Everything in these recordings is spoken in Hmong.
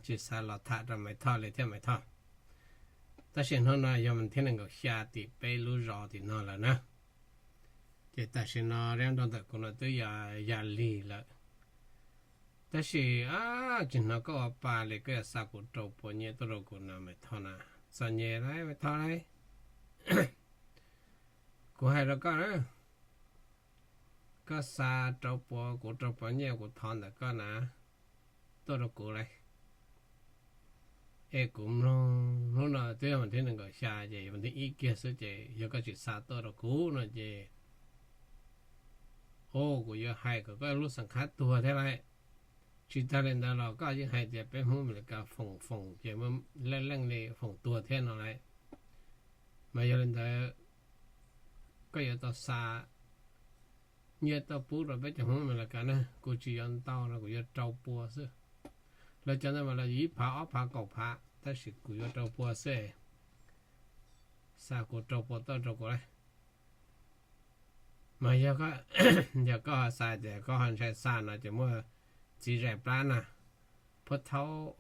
tsis xav los tham rau Maiv Thoj li thiab Maiv Thoj. Tab sis hnub no yog vas thib nees nkaum xya tim peb lub zos tim no lawm na. Ces tam sim no rab nrog ntawm kuv no twb yog yam lig lawm. Tab sis tsis hnov koj ua pa li, koj yuav xa kuv rau pua nyiaj tuaj rau kuv no Maiv Thoj na. Txom nyem lauj Maiv Thoj lauj. Kuv hais rau koj na, koj xa rau pua, kuv rau pua nyiaj kuv thov ntawm koj na, tuaj rau kuv lauj. Es kuv mloog hnub no twb yog vas thib nees nkaum xya ces vas thib ib kiag xwb ces yog koj tsis xa tuaj rau kuv no ces, o, kuv yuav hais kom koj lub xeem khab tuag thiab lauj. Tsis tag li ntawd los koj yeej hais tias peb Hmoob Amelikas foom foom ces muaj leej leej li foom tuag thiab no lauj. Mas yog li ntawd koj yuav tau xa nyiaj tuaj pub rau peb cov Hmoob Amelikas na, kuv tsis yuav ntau no, kuv yuav rau pua xwb. Lawv cov ntawd mas lawv yim phav ob phav kaum phav, tab sis kuv yuav rau pua xwb. Xa kuv rau pua tuaj rau kuv lauj. Mas yog, yog koj ho xa ces koj ho ntshai xa no ces muaj txiv zais plab na, Phuab Thaub,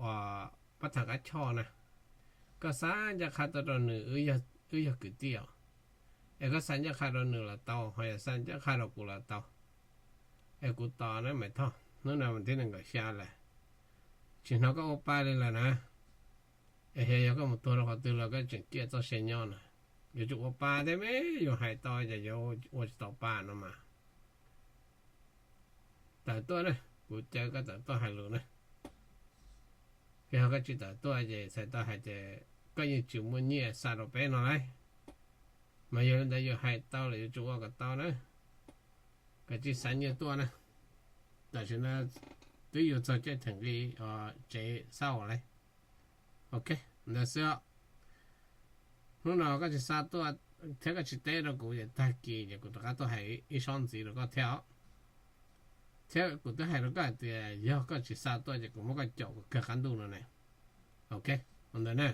Pab Tham Qab Choj na, koj xa ncaj qha tuaj rau nws, wb yog kwv tij os. Es koj xa ncaj qha rau nws los tau, ho yog xa ncaj qha rau kuv los tau. Es kuv tos na Maiv Thoj, hnub no vas thib nees nkaum xya lawm, tsis hnov koj ua pa li lawm na. Es yog koj mus tuag rau qhov twg los koj tseem ciaj txoj sia nyob na. Yuav tsum ua pa thiab me, yus hais tau ces yuav ua tsis tau pa no mas. Tawm tuaj na, kuv caw koj tawm tuaj hais lus na. Yog koj tsis tawm tuaj ces txhais tau hais tias koj yeej tsis muaj nyiaj xa rau peb no lauj. Mas yog li ntawd yus hais tau lawm yuav tsum ua kom tau na, kom tsis xa nyiaj tuaj na. Tam sim no twb yus txog caij theem nqi tsev xab as lauj. Ok, ntawd xwb os. Hnub no koj tsis xa tuaj thiab koj tsis teb rau kuv ces tag kis ces kuv rov qab tuaj hais ib sob ntxiv rau koj thiab os. Thiab kuv twb hais rau koj hais tias yog koj tsis xa tuaj ces kuv muab koj caum kom kawg qab ntuj no ne. Ok, ua ntawd na.